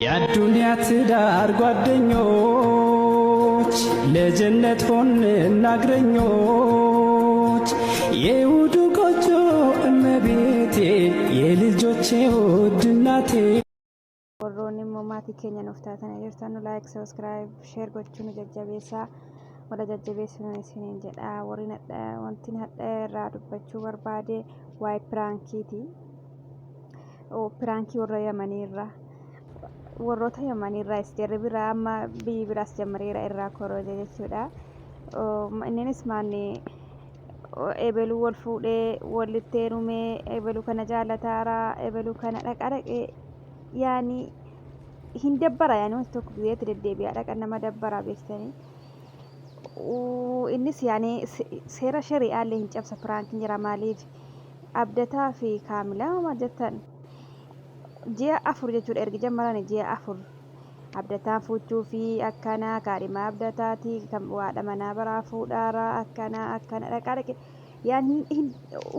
የአዱንያ ትዳር ጓደኞች ለጀነት ሆንና እግረኞች የውዱ ጎጆ እመቤቴ የልጆቼ ውድ እናቴ። Warroonni immoo maatii keenya nuuf taatanii jirtan nu like, subscribe, share gochuu nu jajjabeessaa. Wala jajjabeessuun isiniin jedha. Warri wanti hadha irraa dubbachuu barbaade waa'ee piraankiiti. Piraankii warra Yamanii irraa. Warroota Yamanii irraa jarri biraa amma biyyi biraas jammareera irraa korojee jechuudha. Inninis maanni ebeluu wal fuudhee walitti heerumee ebeluu kana jaalataara ebeluu kana dhaqa dhaqee yaani hin dabbara yaani wanti tokko guyyaatti deddeebi'aa dhaqa nama dabbara beektanii. Innis yaani seera shari'aallee hin cabsa piraankiin jira maaliif Abdataa fi Kaamilaa maal jettan ji'a 4 jechuudha ergi jammarani ji'a 4 Abdataan fuuchuu fi akkanaa kaadhimaa Abdataati kan waadha manaa baraa fuudhaara akkanaa akkana dhaqaa dhaqe yaani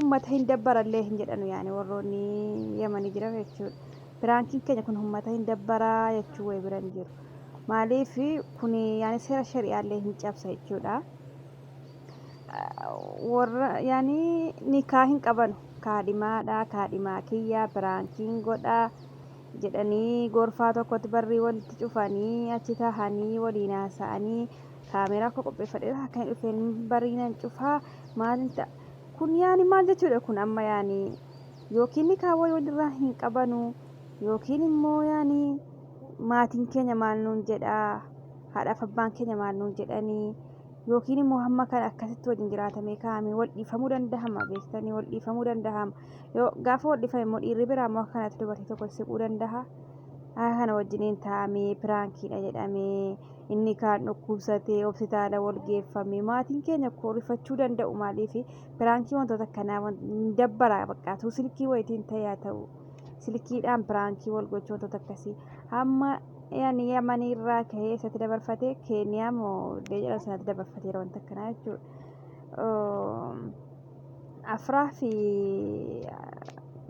ummata hin dabbarallee hin jedhanu yaani warroonni Yamanii jiran jechuudha. Piraankiin keenya kun ummata hin dabbaraa jechuu wayi bira hin jiru. Maaliif kun yaani seera shari'aallee hin cabsa jechuudha. Warra yaani nikaa hin qabanu kaadhimaadha kaadhimaa kiyya piraankiin godha jedhanii gorfaa tokkotti barrii walitti cufanii achi tahanii waliin haasa'anii kaameeraa koo qopheeffadheera akka hin dhufeen barrii nan cufaa maal ta'a kun yaani maal jechuudha kun amma yaani yookiin nikaa wayii walirraa hin qabanu yookiin immoo yaani maatiin keenya maal nuun jedha haadhaaf abbaan keenya maal nuun jedhanii Yookiin immoo hamma kana akkasitti wajjin jiraatamee kaa'amee wal dhiifamuu dandahama beektanii wal dhiifamuu dandahama. Yoo gaafa wal dhiifame immoo dhiirri biraa immoo akka kanatti dubartii tokko siquu dandaha. Akka kana wajjiniin taa'amee piraankiidha jedhamee inni kaan dhukkubsatee hospitaala wal geeffamee maatiin keenya koo rifachuu danda'u maaliif piraankii wantoota akkanaa hin dabbara baqqaatuu silkii wayitiin ta'e haa ta'u silkiidhaan piraankii wal gochuu wantoota akkasii hamma Yani Yamanii irraa ka'ee isatti dabarfate Keeniyaa moo iddoo jedhan sanatti dabarfateera wanta akkanaa jechuudha. Afraa fi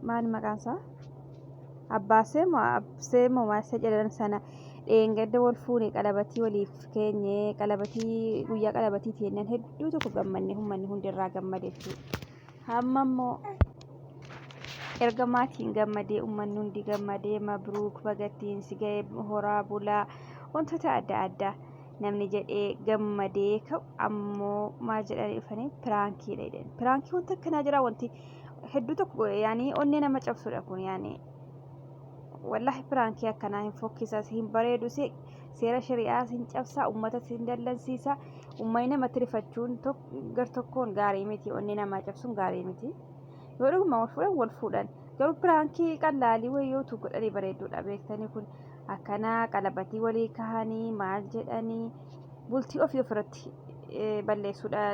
maali maqaan isaa? Abbaasee moo Absee moo maal isa jedhan sana dheengadda wal fuune qalabatii waliif keenye qalabatii guyyaa qalabatii teennan hedduu tokko gammanne ummanni hundi irraa gammade jechuudha. Hamma immoo Erga maatiin gammadee ummanni hundi gammadee mabruuk baga ittiin si ga'e horaa bulaa wantoota adda addaa namni jedhee gammadee ka'u ammoo maal jedhanii dhufanii piraankiidha jedhan. Piraankii wanta akkanaa jira wanti hedduu tokko yaani onnee nama cabsudha kun yaani wallahi piraankii akkanaa hin fokkisas hin bareedus seera shari'aas hin cabsaa ummatas hin dallansiisa ummanni namatti rifachuun gar tokkoon gaarii miti onnee namaa cabsuun gaarii miti. Yoo dhuguma wal fuudhan wal fuudhan. Garuu piraankii qallaalii wayii yoo utuu godhanii bareedduudha beektanii kun akkanaa qalabatii walii kahanii maal jedhanii bultii ofii ofirratti balleessuudha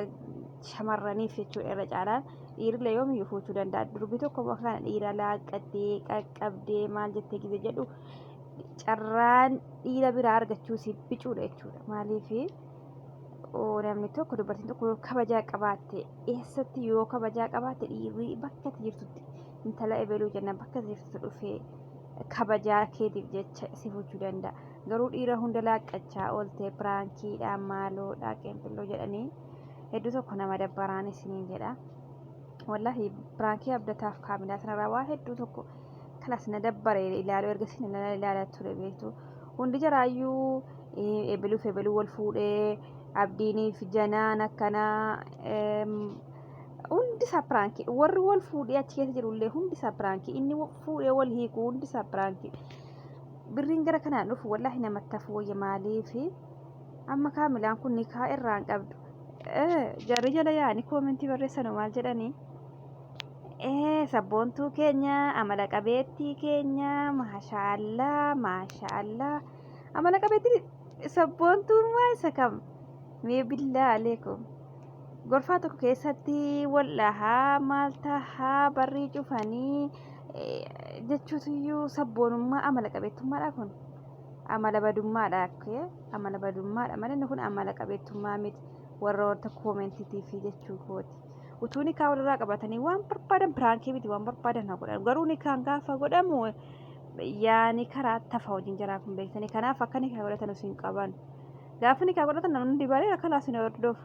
shamarraniif jechuudha irra caalaan dhiirillee yoomiyyuu fuuchuu danda'a. Durbi tokko immoo kana dhiira laaqqattee qaqqabdee maal jettee gize jedhu carraan dhiira biraa argachuu si bicuudha jechuudha. Maaliif namni tokko dubartiin tokko yoo kabajaa qabaatte eessatti yoo kabajaa qabaatte dhiirri bakka ati jirtutti intala ebeluu jennaan bakka ati jirtutti dhufee kabajaa keetiif jecha si fuchuu danda'a. Garuu dhiira hunda laaqqachaa oolte piraankiidha maaloodha qeenxilloo jedhanii hedduu tokko nama dabbaraan isiniin jedha. Wallahi piraankii Abdataaf Kaamilaa sanarraa waa hedduu tokko kalas na dabbare ilaaluu erga isin ilaalaa ture beektu. Hundi jaraayyuu ebeluuf ebeluu wal fuudhee abdiiniif janaan akkanaa hundi isaa piraankii warri wal fuudhee achi keessa jirullee hundi isaa piraankii inni fuudhee wal hiiku hundi isaa piraankii birriin gara kanaan dhufu wallaahi namatti hafu wayya maaliifi amma Kaamilaan kun nikaa irraa hin qabdu jarri jala yaa'anii koomentii barreessanu maal jedhanii sabboontuu keenya amala qabeettii keenya maashaallaa maashaallaa amala qabeettii sabboontuun waa isa kam mee billaa aleekum gorfaa tokko keessatti wal dhahaa maal tahaa barrii cufanii jechuutuyyuu sabboonummaa amala qabeettummaadha kun amala badummaadha amala badummaadha malee inni kun amala qabeettummaa miti warroota koomentiitiif jechuu kooti. Utuu nikaa walirraa qabatanii waan barbaadan piraankii miti waan barbaadan haa godhan. Garuu nikaan gaafa godhamu Yaani karaa tafa hojiin jaraa kun beektanii kanaaf akka nikaa godhatan osoo hin qaban. Gaafa nikaa godhatan namni hundi bareera kalaas hin hordofu.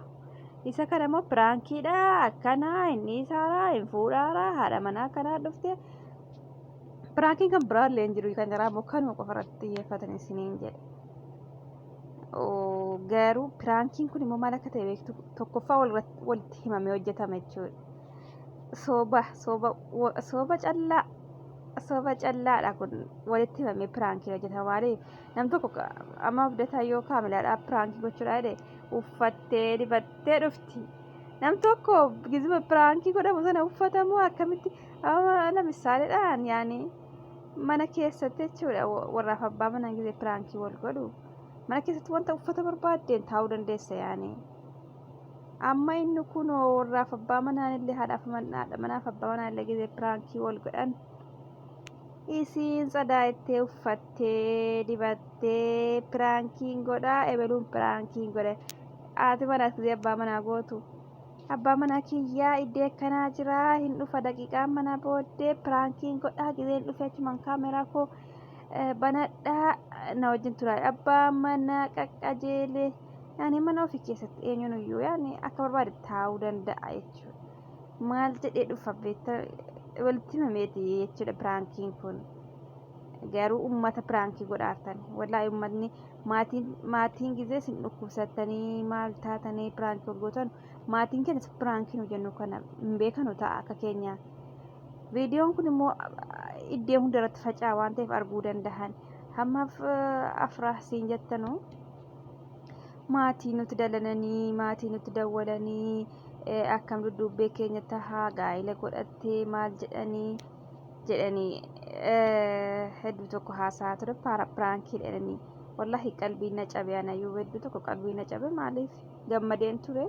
Isa kana immoo piraankiidha akkana inni isaaraa hin fuudhaaraa haadha manaa akkanaa dhufte. Piraankiin kan biraallee hin jiru kan jaraa immoo kanuma qofa irratti xiyyeeffatan isiniin jedhe. Garuu piraankiin kun immoo maal akka ta'e beektu tokkoffaa walitti himamee hojjetama jechuudha. Soba soba soba callaa soba callaadha kun walitti himamee piraankii hojjetama maaliif nam tokko amma abdataa yoo kaamilaadhaa piraankii gochuudha jedhe uffattee dibattee dhufti. Nam tokko gizima piraankii godhamu sana uffatamoo akkamitti amma lamisaaleedhaan yaani mana keessatti jechuudha warraaf abbaa manaa gizee piraankii wal godhu mana keessatti wanta uffata barbaaddeen taa'uu dandeessa yaani. Amma inni kunoo warraaf abbaa manaan illee haadhaaf haadha manaaf abbaa manaan illee gizee piraankii wal godhan isiin tsadaa ittee uffattee dibattee piraankiin godhaa ebeluun piraankiin godha haati manaas gizee abbaa manaa gootu abbaa manaa kiyyaa iddee akkanaa jiraa hin dhufa daqiiqaan mana booddee piraankiin godhaa gizeen dhufe achumaan kaameraa koo banadhaa na wajjin turaa abbaa manaa qaqqajeelee yaani mana ofii keessatti eenyuun iyyuu yaani akka barbaade taa'uu danda'a jechuudha. Maal jedhee dhufa beekta walitti himameeti jechuudha piraankiin kun. Garuu ummata piraankii godhaartan wallaahi ummatni maatiin maatiin gizee isin dhukkubsattanii maal taatanii piraankii wal gootan maatiin keenya piraankii nu jennu kana hin beekanu ta'a akka keenya. Viidiyoon kun immoo iddee hunda irratti faca'a waan ta'eef arguu dandahan. Hammaaf afraah siin jettanu maatii nuti dalananii maatii nuti dawwalanii akkam dudduubbee keenya tahaa gaa'ila godhattee maal jedhanii jedhanii hedduu tokko haasaa ture piraankii jedhanii wallahi qalbiin na cabe anayyuu hedduu tokko qalbiin na cabe maaliif gammadeen ture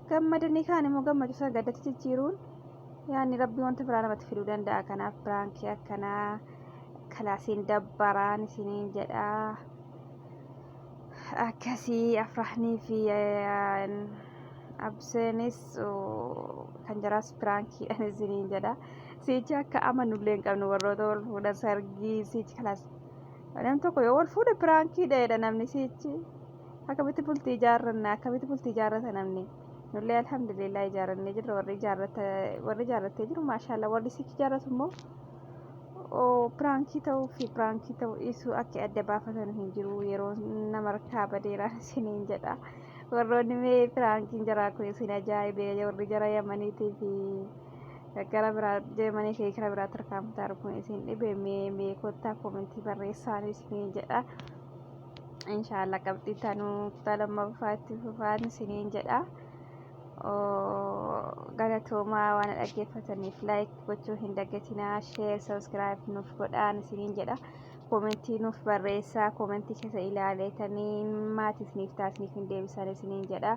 gammadanii kaan immoo gammachuu sana gaddatti jijjiiruun yaani rabbii wanta biraa namatti fiduu danda'a kanaaf piraankii akkanaa kalaasiin dabbaraan isiniin jedhaa. Akkasii Afrahnii fi Abseenis kan jaraas piraankiidhaan isiniin jedha. Siichi akka amanullee hin qabnu warroota wal fuudhan sargii siichi kalaas. Namni tokko yoo wal fuudhe piraankiidha jedha namni siichi. Akkamitti bultii ijaarranna akkamitti bultii ijaarrata namni. Nullee alhamdulillah ijaarrannee jirra warri ijaarrata warri ijaarrattee jiru maashaallah warri siichi ijaarratu immoo Piraankii ta'uu fi piraankii ta'uu dhiisuu akka adda baafatan hin jiru yeroo nama harkaa badeera isiniin jedha. Warroonni mee piraankiin jaraa kun isin ajaa'ibee warri jara Yamaniitii fi gara biraa Yamanii fi gara biraa tarkaanfataa jiru kun isin dhibe mee mee kottaa koomentii barreessaan isiniin jedha. Inshaallah qabxii tanuu kutaa lammaffaa itti fufaan isiniin jedha. Galatoomaa waan dhaggeeffataniif like gochuu hin dagatinaa share subscribe nuuf godhaan isiniin jedha koomentii nuuf barreessaa koomentii keessa ilaaleetanii maatii isiniif taasiniif hin deebisan isiniin jedha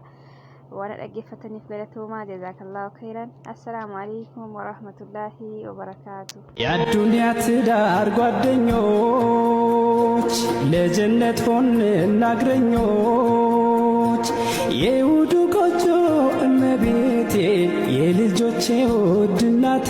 waan dhaggeeffataniif galatoomaa jazaakallahu khairan assalaamu alaikum warahmatullaahi wabarakaatu. የአዱንያ ትዳር ጓደኞች ለጀነት ሆንና እግረኞች የውዱ ጎጆ እመቤቴ የልጆቼ ውድ እናቴ።